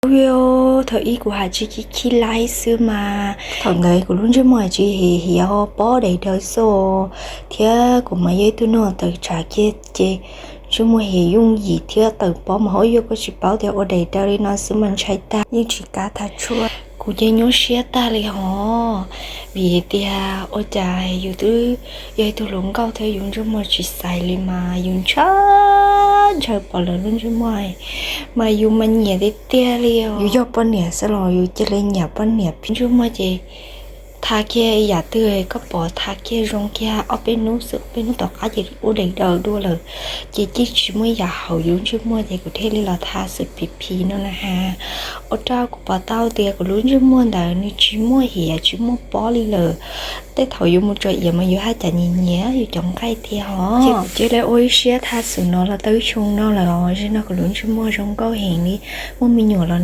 Ub, thaum ub kuv hais tsis khib khib laib xwb mas thaum ntawd kuv lub ntsej muag tsis hiav, pob daim daws xwb thiab kuv mas yog ib tug neeg tawm tsam kiag ces ntsej muag hiav yooj yim thiab tawm pob mas ho yuav koj tsis paub tias ua daim daws li no xwb mas ntshai tag yeej tsis kav tham tshuaj. Kuv ces nyuaj siab tag li hos, vim tias ua cas yus twb yog ib tug hluas nkauj thiab yus ntsej muag tsis xaiv li mas yus ntshaw ntshaw pom lawv lub ntsej muag mas yus mas nyiam tiag tiag li. Yus yog poj niam xwb los yus cia li nyiam poj niam. Ntsej muag ces tha kiag yam twg koj pom tha kiag zoo kiag ob peb hnub xwb, ob peb hnub tom qab ces ua daim daws dua lawm, ces yeej tsis muaj yam haum yus ntsej muag ces kuv thiaj li los tha xwm phim phim no na has. Ua rau kuv pom tau tias kuv lub ntsej muag ntawd nws tsis muaj hiav tsis muaj pob li lawm. Tej thaum yuav mus tso iav mas yus haj cas nyiam nyiam yus cov nqaij thiab hos. Ces kuv cia li ua ib siab tha xwm no los tau ib xyoo no lawm os, zaum no kuv lub ntsej muag zoo nkauj heev li, muaj me nyuam los na.